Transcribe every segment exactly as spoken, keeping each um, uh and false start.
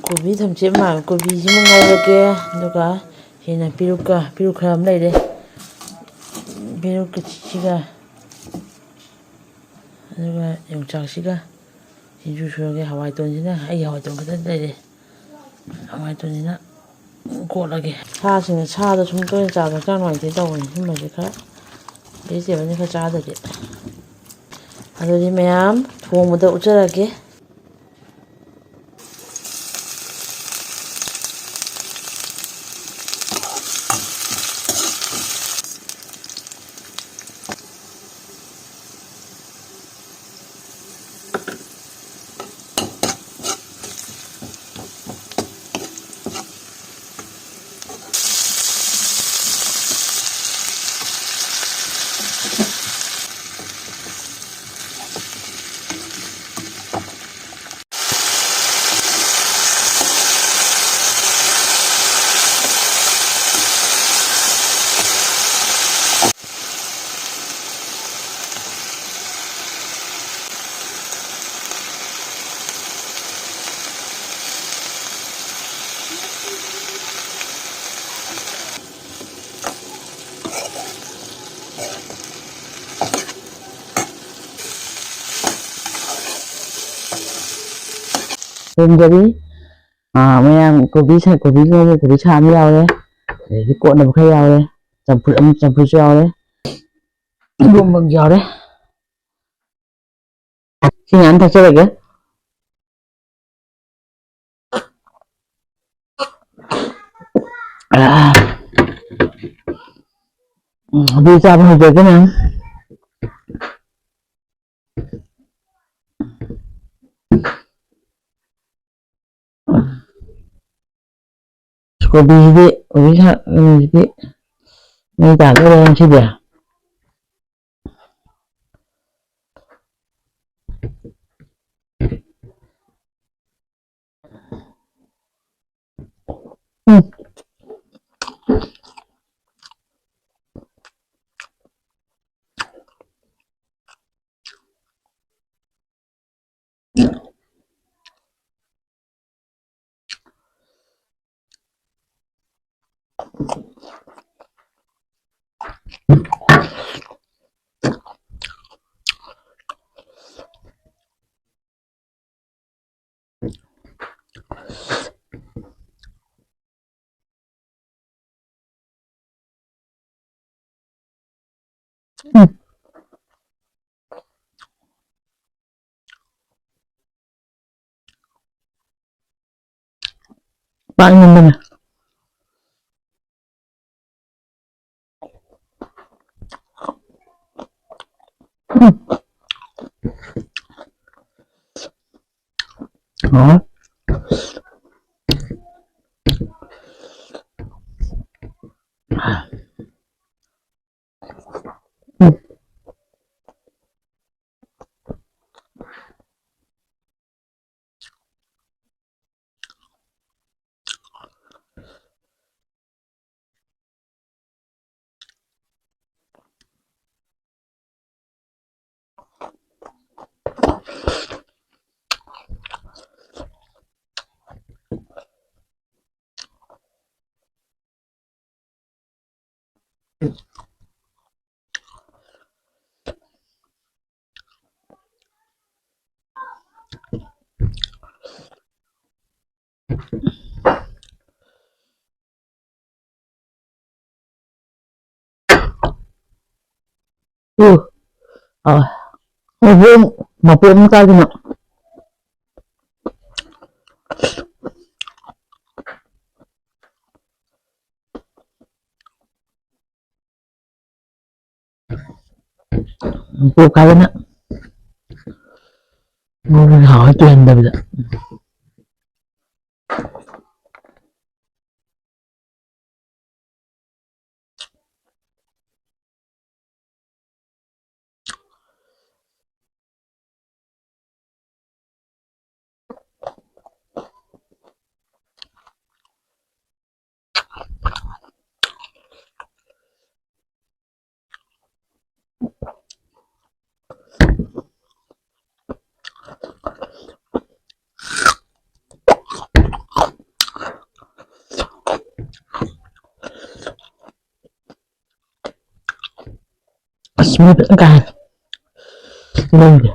ꯀꯣꯕꯤ ꯊꯝꯆꯦꯠ ꯃꯥꯟꯕ ꯀꯣꯕꯤꯁꯤꯃ ꯉꯧꯔꯒꯦ꯫ ꯑꯗꯨꯒ ꯁꯤꯅ ꯄꯦꯔꯨꯛꯀ, ꯄꯦꯔꯨꯛ ꯈꯔ ꯑꯃ ꯂꯩꯔꯦ, ꯄꯦꯔꯨꯛꯀ ꯁꯤꯒ, ꯑꯗꯨꯒ ꯌꯣꯡꯆꯥꯛꯁꯤꯒ ꯁꯤꯡꯖꯨ ꯁꯨꯔꯒꯦ꯫ ꯍꯋꯥꯏ ꯇꯣꯟꯁꯤꯅ, ꯑꯩꯒꯤ ꯍꯋꯥꯏ ꯇꯣꯟ ꯈꯛꯇ ꯂꯩꯔꯦ, ꯍꯋꯥꯏ ꯇꯣꯟꯁꯤꯅ ꯀꯣꯠꯂꯒꯦ꯫ ꯁꯥꯁꯤꯡꯅ, ꯁꯥꯗꯣ ꯁꯨꯝ ꯇꯣꯏꯅ ꯆꯥꯕ ꯍꯛꯆꯥꯡ ꯅꯨꯡꯉꯥꯏꯇꯦ ꯇꯧꯕꯅꯤ꯫ ꯁꯨꯝꯕꯁꯦ ꯈꯔ, ꯚꯦꯖꯤꯇꯦꯕꯜꯁꯦ ꯈꯔ ꯆꯥꯗ꯭ꯔꯗꯤ꯫ ꯑꯗꯨꯗꯤ ꯃꯌꯥꯝ ꯊꯣꯡꯕꯗ ꯎꯠꯆꯔꯒꯦ꯫ ꯊꯣꯡꯖꯔꯤ꯫ ꯑꯥ, ꯃꯌꯥꯝ ꯀꯣꯕꯤ ꯁꯥ-, ꯀꯣꯕꯤ ꯉꯧꯕ, ꯀꯣꯕꯤ ꯁꯥ ꯑꯃ ꯌꯥꯎꯔꯦ꯫ ꯑꯗꯩꯗꯤ ꯀꯣꯠꯅꯕ ꯈꯔ ꯌꯥꯎꯔꯦ꯫ ꯆꯝꯐꯨꯠ ꯑꯃ, ꯆꯝꯐꯨꯠꯁꯨ ꯌꯥꯎꯔꯦ꯫ ꯏꯔꯣꯝꯕ ꯑꯃ ꯌꯥꯎꯔꯦ꯫ ꯁꯤ ꯃꯌꯥꯝ ꯊꯛꯆꯔꯒꯦ꯫ ꯑꯥ꯫ ꯎꯝ, ꯑꯗꯨ ꯆꯥꯕ ꯍꯧꯖꯔꯒꯦ ꯃꯌꯥꯝ꯫ ꯀꯣꯕꯤꯁꯤꯗꯤ, ꯀꯣꯕꯤ ꯁꯥꯛ, ꯎꯝ, ꯁꯤꯗꯤ ꯃꯩ ꯇꯥꯗꯣꯔꯦ ꯉꯁꯤꯗꯤ꯫ ꯎꯝ꯫ ꯎꯝ꯫ ꯄꯥꯛꯅꯝꯕꯅꯦ꯫ ꯎꯝ꯫ ꯍꯥꯎꯋꯦ꯫ ꯎꯝ꯫ ꯎ꯫ ꯑ, ꯃꯄꯣꯝ, ꯃꯄꯣꯝ ꯆꯥꯗꯅ꯫ ꯄꯣꯛꯈꯥꯏꯗꯅ ꯉꯧꯕꯁꯨ ꯍꯥꯎꯋꯦ ꯇꯣꯏꯍꯟꯗꯕꯤꯗ꯫ ꯃꯤ ꯐꯖꯅ ꯀꯥꯏ꯫ ꯂꯩꯔꯦ꯫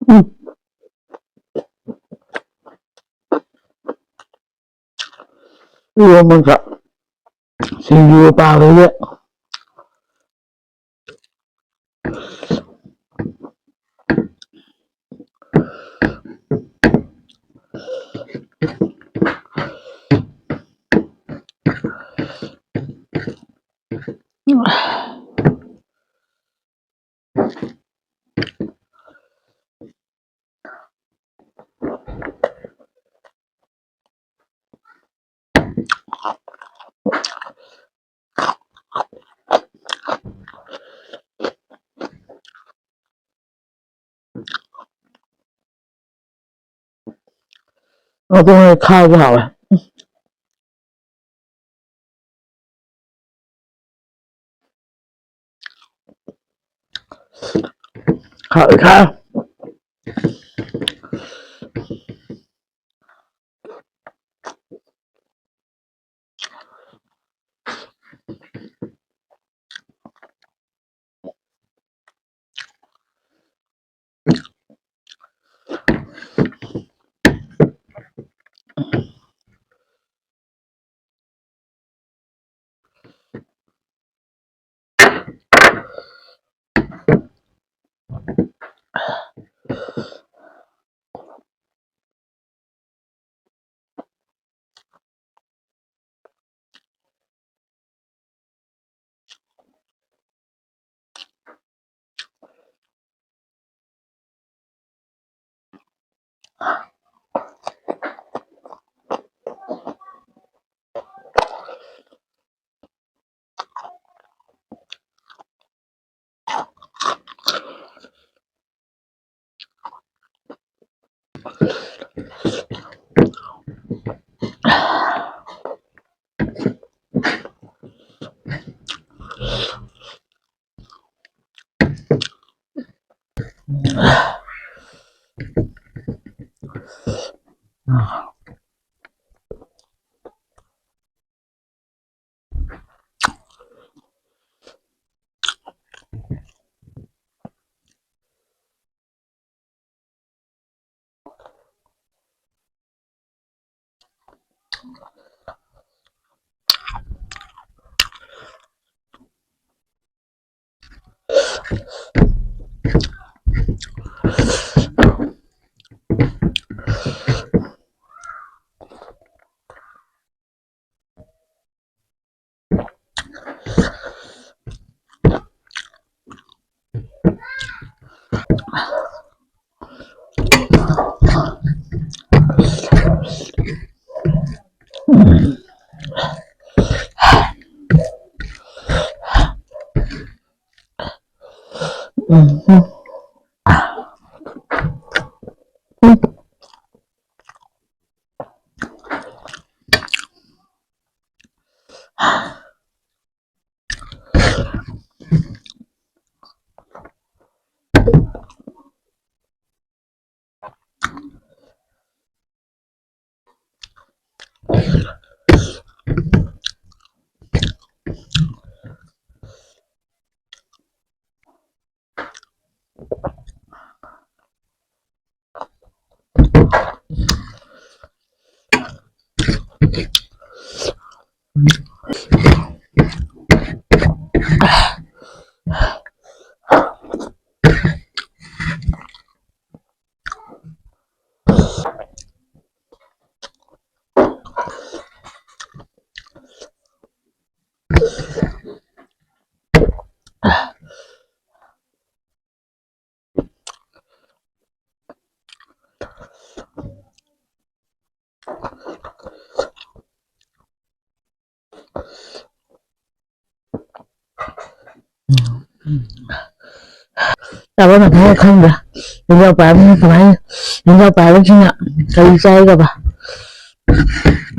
ꯎꯝ꯫ ꯏꯔꯣꯟꯕꯒ ꯁꯤꯡꯖꯨꯒ ꯄꯥꯕꯒꯤ꯫ ꯑꯗꯨꯅ ꯈꯥꯕ ꯍꯥꯎꯋꯦ꯫ ꯈꯥ-, ꯈꯥ-, ꯆꯥꯕ ꯃꯊꯧ ꯈꯪꯗ꯭ꯔꯦ꯫ ꯌꯦꯟꯖꯥꯎ ꯄꯥꯏꯕꯁꯤꯅ ꯀꯃꯥꯏꯅ, ꯌꯦꯟꯖꯥꯎ ꯄꯥꯏꯕꯁꯤꯅ ꯀꯔꯤ ꯆꯥꯏꯒꯕ?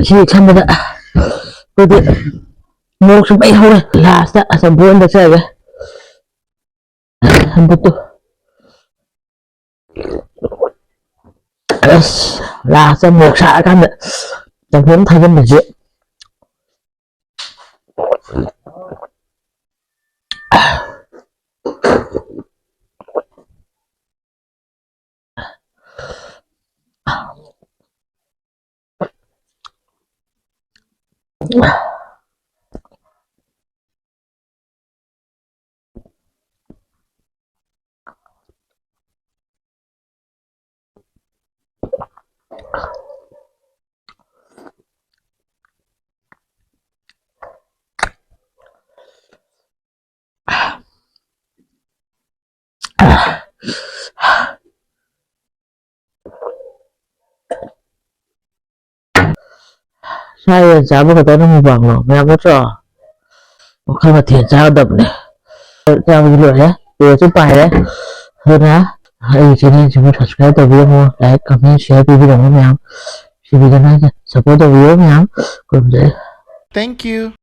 ꯁꯤ ꯈꯟꯕꯗ ꯑꯩꯈꯣꯏꯗꯤ ꯃꯣꯔꯣꯛꯁꯨ ꯃꯩ ꯍꯧꯔꯦ꯫ ꯂꯥꯁꯇ ꯆꯝꯐꯨꯠ ꯑꯃ ꯆꯥꯏꯒꯦ꯫ ꯆꯝꯐꯨꯠꯇꯨ꯫ ꯑꯁ, ꯂꯥꯁꯇ ꯃꯣꯔꯣꯛ ꯁꯥꯔꯀꯥꯟꯗ ꯆꯝꯐꯨꯠ ꯑꯃ ꯊꯥꯖꯤꯟꯕꯁꯦ꯫ ꯁꯥ ꯌꯦꯟ ꯆꯥꯕ ꯈꯛꯇꯅ ꯃꯨꯛꯕꯥꯡꯂꯣ? ꯃꯌꯥꯝ ꯅꯠꯇ꯭ꯔꯣ? ꯃꯈꯜ ꯃꯊꯦꯜ ꯆꯥꯒꯗꯕꯅꯦ꯫ ꯆꯥꯕꯁꯨ ꯂꯣꯏꯔꯦ, ꯄꯦꯔꯦꯠꯁꯨ ꯄꯥꯏꯔꯦ꯫ ꯑꯗꯨꯅ ꯑꯩꯒꯤ ꯆꯦꯅꯦꯜꯁꯤꯕꯨ subscribe ꯇꯧꯕꯤꯔꯝꯃꯣ, like, comment, share ꯄꯤꯕꯤꯔꯝꯃꯣ ꯃꯌꯥꯝ꯫ ꯁꯤꯕꯤꯗꯅ support ꯇꯧꯕꯤꯌꯣ ꯃꯌꯥꯝ꯫ ꯈꯨꯔꯨꯝꯖꯔꯤ꯫ Thank you.